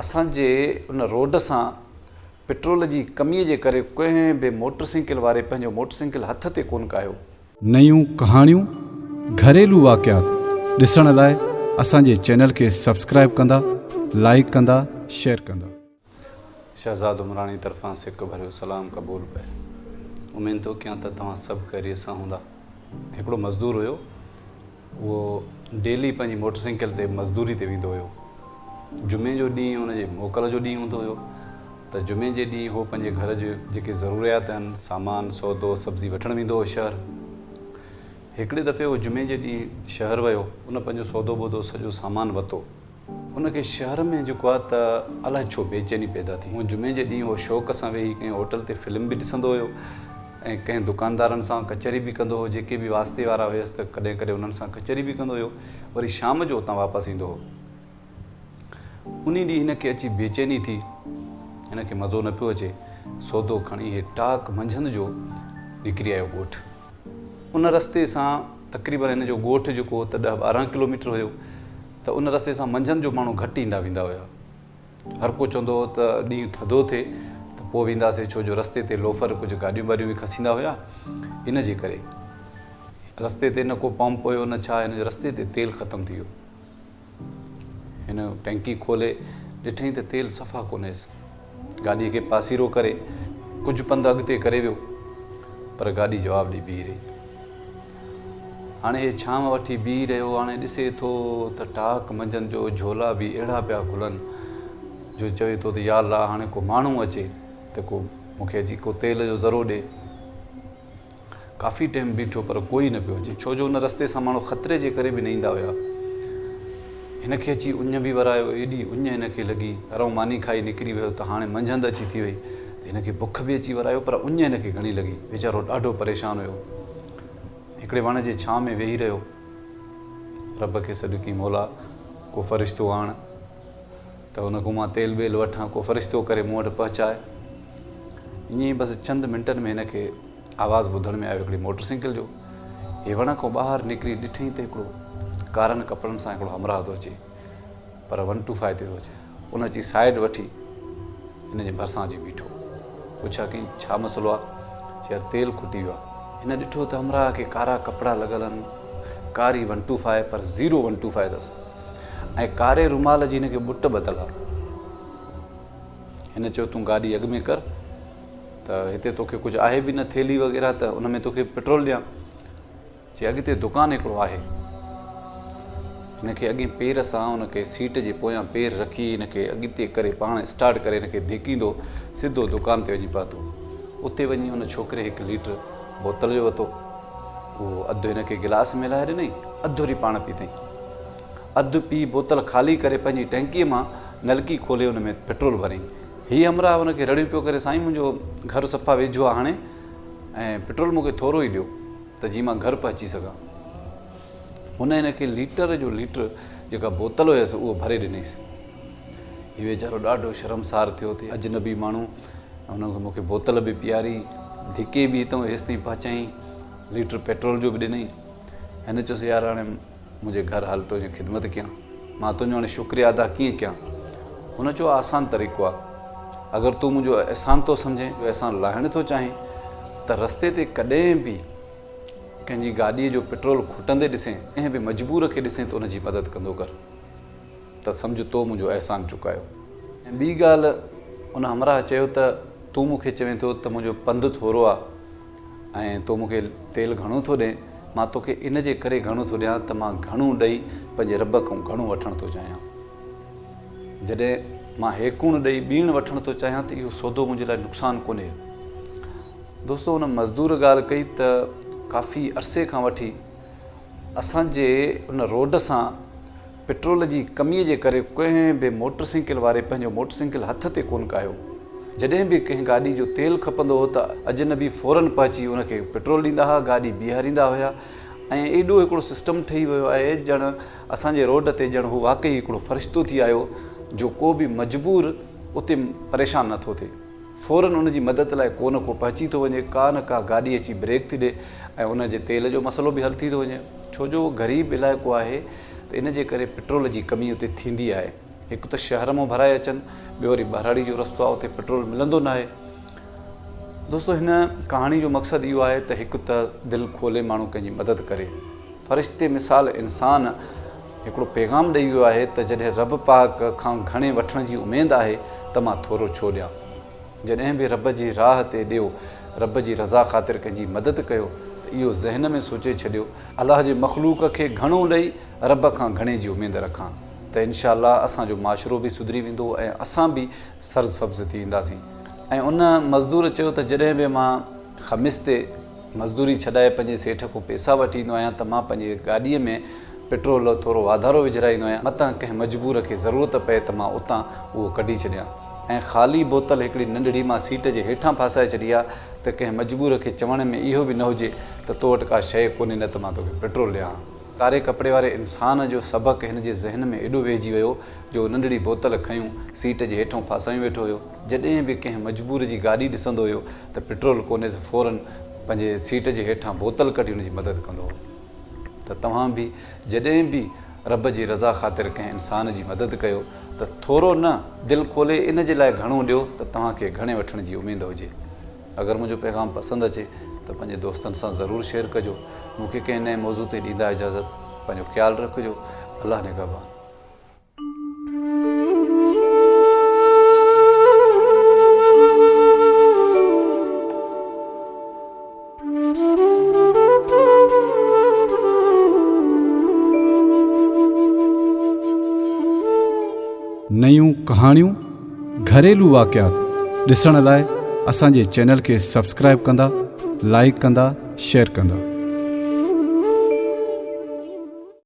اسان جي ان روڊ سان پيٽرول جي ڪمي جي ڪري ڪنهن به موٽر سائيڪل واري پنهنجو موٽر سائيڪل هٿ تي ڪونه ڪاهيو. نيون ڪهاڻيون، گهريلو واقعات ڏسڻ لاء اسان جي چينل کي سبسڪرائيب ڪندا، لائيڪ ڪندا، شيئر ڪندا. شهزاد عمراڻي طرفان سڪ ڀريو سلام قبول پئي. اميد ٿو ڪيان ته توهان سڀ خيريت سان هوندا. هڪڙو مزدور هيو. اهو ڊيلي پنهنجي موٽر سائيڪل تي مزدوري تي ويندو هيو. جمعي جو ڏينهن هن جي موڪل جو ڏينهن هوندو هيو ته جمعي جي ڏينهن هو پنهنجي گهر جي جيڪي ضروريات آهن سامان سودو سبزي وٺڻ ويندو هو شهر. هڪڙي دفعي هو جمعي جي ڏينهن شهر ويو ان پنهنجو سودو بودو سڄو سامان وتو. هن کي شهر ۾ جيڪو آهي ته الائي ڇو بيچيني پيدا ٿي. هونء جمعي جي ڏينهن هو شوق سان ويهي ڪنهن هوٽل تي فلم به ڏسندو هيو ۽ ڪنهن دڪاندارن سان ڪچهري به ڪندو هو، جيڪي به واسطي وارا هيس ته ڪڏهن ڪڏهن انهن سان ڪچهري به ڪندو هيو. وري شام جو اتان واپس ايندو هو. انهي ڏينهن هن کي اچي بيچيني ٿي. هن کي مزو نه پيو اچي. سودو کڻي هي ٽاڪ منجهند جو نڪري آيو ڳوٺ. ان رستي سان تقريبن هن جو ڳوٺ جيڪو هو ته ڏهه ٻارهن ڪلوميٽر هيو. ته ان رستي سان منجهند جو ماڻهو گهٽ ايندا ويندا هيا. هر ڪو چوندو هو ته ڏينهن ٿڌو ٿئي ته پوء وينداسين ڇو جو رستي تي لوفر ڪجهه گاڏيون ٻاڏيون به کسيندا هيا ان جي ڪري. رستي تي نه ڪو پمپ هيو نه ڇا هن جو رستي تي تيل ختم ٿي ويو. هن ٽينڪي کولي ڏٺائين ته تيل صفا ڪونهيس. گاڏيء کي پاسيرو ڪري ڪجهه پنڌ اڳتي ڪري ويو پر گاڏي جواب ڏئي بيهي رهي. هاڻي هي ڇانو وٺي بيهي رهيو. هاڻي ڏسي ٿو ته ٽاڪ منجهند جو جهولا به اهڙا پيا گهلن جو چوي ٿو ته يا الله هاڻي ڪو ماڻهو اچي ته ڪو مون کي اچي ڪو تيل جو ذرو ڏي. ڪافي ٽيم بيٺو پر ڪوئي نه پيو اچي ڇو جو ان رستي سان ماڻهو خطري جي ڪري به نه ايندا هيا. هن کي اچي اڃ به ورايو، ايڏي اڃ هن کي لڳي، گهرئون ماني کائي نڪري ويو ته هاڻي منجهند اچي ٿي وئي ته هن کي بک به اچي ورايو پر اڃ هن کي گهڻي لڳي، ويچارو ڏاڍو پريشان هيو. هڪڙي وڻ جي ڇانو ۾ ويهي رهيو. رب کي سڏ ڪيائين مولا ڪو فرشتو آڻ ته ان کان مان تيل ٻيل وٺان، ڪو فرشتو ڪري مون وٽ پهچاء. ائين ئي بس چند منٽن ۾ هن کي آواز ٻڌڻ ۾ آيو هڪڙي موٽر سائيڪل جو. هي وڻ کان ٻاهر نڪري ڏٺئين ته هڪڙو ڪارن ڪپڙن سان هڪڙو همراهه ٿو اچي پر ون ٽو فائيو تي ٿو اچي. ان اچي سائيڊ وٺي هن جي ڀرسان اچي بيٺو. پڇا ڪيائين ڇا مسئلو آ؟ چي يار تيل کٽي ويو آ. هن ڏٺو ته همراهه کي ڪارا ڪپڙا لڳل آهن، ڪاري ون ٽو فائيو پر زيرو ون ٽو فائيو اٿس ۽ ڪاري رومال جي هن کي ٻٽ ٻڌل آ. هن چيو تون گاڏي اڳ ۾ ڪر ته هتي توکي ڪجهه آهي به نه ٿيلهي وغيره ته ان ۾ توکي پيٽرول ڏيان. چي اڳتي دڪان هڪڙو آهي. هن کي اڳئين پير سان ان کي سيٽ جي پويان پير رکي هن کي اڳتي ڪري پاڻ اسٽارٽ ڪري هن کي ڌڪيندو سڌو دڪان تي وڃي پهتو. اتي وڃي ان ڇوڪري هڪ ليٽر بوتل جو وتو. اهو اڌ هن کي گلاس ۾ لاهي ڏنائين اڌ وري پاڻ پيتائين. اڌ پي بوتل خالي ڪري پنهنجي ٽينڪيء مان نلڪي کولي ان ۾ پيٽرول ڀريائين. هي همراهه ان کي رڙيون پيو ڪري سائين منهنجو گهر صفا ويجهو آهي هاڻي ۽ پيٽرول مون کي ٿورو ئي ڏيو ته جيئن مان گهر پهچي سگهان. هن هن کي ليٽر جو ليٽر جيڪا بوتل هيس اهو ڀري ڏنيس. هي ويچارو ڏاڍو شرمسار ٿيو ته اجنبي ماڻهو هن مون کي بوتل به پياري، ڌڪي به هتئون هيستائين پهچائين، ليٽر پيٽرول جو به ڏنائين. هن چيس يار هاڻي منهنجي گهر هل تنهنجي خدمت ڪيان، مان تنهنجو هاڻي شڪريه ادا ڪيئن ڪيان؟ هن چيو آسان طريقو آهي، اگر تون منهنجو احسان ٿو سمجهين، احسان لاهڻ ٿو چاهين ته رستي تي ڪڏهن به ڪنهن جي گاڏيء جو پيٽرول کٽندي ڏسين، ڪنهن به مجبور کي ڏسين ته ان جي مدد ڪندو ڪر ته سمجهه تو منهنجو احسان چڪايو. ۽ ٻي ڳالهه ان همراهه چيو ته تون مون کي چوين ٿو ته منهنجو پنڌ ٿورو آهي، ۽ تون مون کي تيل گهڻو ٿو ڏين، مان توکي ان جي ڪري گهڻو ٿو ڏيان ته مان گهڻو ڏئي پنهنجي رب کان گهڻو وٺڻ ٿو چاهيان. جڏهن مان هيڪوڻ ڏئي ٻيڻ وٺڻ ٿو چاهيان ته اهو سودو منهنجي لاء نقصان ڪونهي. دوستو ان مزدور ڳالهه ڪئي ته ڪافي عرصي کان وٺي اسان جي ان روڊ سان پيٽرول جي ڪمي جي ڪري ڪنهن به موٽر سائيڪل واري پنهنجو موٽر سائيڪل هٿ تي ڪونه ڪاهيو. جڏهن به ڪنهن گاڏي جو تيل کپندو هو ته اجنبي فورن پهچي ان کي پيٽرول ڏيندا هئا، گاڏي بيهاريندا هيا ۽ ايڏو هڪڙو سسٽم ٺهي ويو آهي ڄڻ اسان جي روڊ تي ڄڻ هو واقعي هڪڙو فرشتو ٿي آيو جو ڪو به مجبور اتي پريشان نٿو ٿئي. فورن ان جي مدد لاء ڪو نه ڪو پهچي ٿو وڃي، ڪا نه ڪا گاڏي اچي بريڪ ٿي ڏي ۽ ان جي تيل جو مسئلو به حل ٿي ٿو وڃي. ڇو جو اهو غريب علائقو آهي ته ان جي ڪري پيٽرول جي ڪمي اتي ٿيندي آهي. هڪ ته شهر مان ڀرائي اچن، ٻيو وري ٻهراڙي جو رستو آهي اتي پيٽرول ملندو ناهي. دوستو هن ڪهاڻي جو مقصد اهو آهي ته هڪ ته دل کولي ماڻهو ڪنهن جي مدد ڪري. فرشتي مثال انسان هڪڙو پيغام ڏئي ويو آهي ته جڏهن رب پاڪ کان گهڻي وٺڻ جي اميد آهي ته مان ٿورو ڇو ڏيان. جڏهن به رب جي راهه تي ڏيو، رب جي رضا خاطر ڪنهن جي مدد ڪيو ته اهو ذهن ۾ سوچي ڇڏيو، الله جي مخلوق کي گهڻو ڏئي رب کان گهڻي جي اميد رکان ته انشاء الله اسان جو معاشرو به سڌري ويندو ۽ اسان به سرسبز ٿي وينداسين. ۽ ان مزدور چيو ته جڏهن به مان خميس تي مزدوري ڇڏائي پنهنجي سيٺ کان پئسا وٺي ايندو آهيان ته مان پنهنجي گاڏيء ۾ پيٽرول ٿورو واڌارو وجهرائيندو آهيان متان ڪنهن مجبور کي ضرورت پئي ته مان اتان اهو ڪڍي ڇڏيان ۽ خالي بوتل هڪڙي ننڍڙي مان سيٽ جي هيٺان ڦاسائي ڇڏي ها ته ڪنهن مجبور کي چوڻ ۾ اهو به نه هجي ته تو وٽ ڪا شيء ڪونهي نه ته مان توکي پيٽرول ڏيان ها. ڪاري ڪپڙي واري انسان جو سبق هن جي ذهن ۾ ايڏو ويهجي ويو جو ننڍڙي بوتل کنيون سيٽ جي هيٺئون ڦاسايون ويٺو هيو. جڏهن به ڪنهن مجبور جي گاڏي ڏسندو هيو ته پيٽرول ڪونهيس فورن پنهنجي سيٽ جي هيٺان بوتل ڪڍي ان جي مدد ڪندو هو. ته توهان به جڏهن به رب جي رضا خاطر ڪنهن انسان جي مدد ڪيو ته ٿورو نه دل کولي ان جي لاء گهڻو ڏيو ته توهان کي گهڻي وٺڻ جي اميد هجي. اگر منهنجو پيغام پسند اچي ته پنهنجي دوستن سان ضرور شيئر ڪجو. مون کي ڪنهن نئين موضوع تي ڏيندا اجازت. پنهنجو خيال رکجو. الله نگهبان. نيون ڪهاڻيون گهريلو واقعات ڏسڻ لاء اسان جي چينل کي سبسڪرائيب ڪندا لائيڪ ڪندا شيئر ڪندا.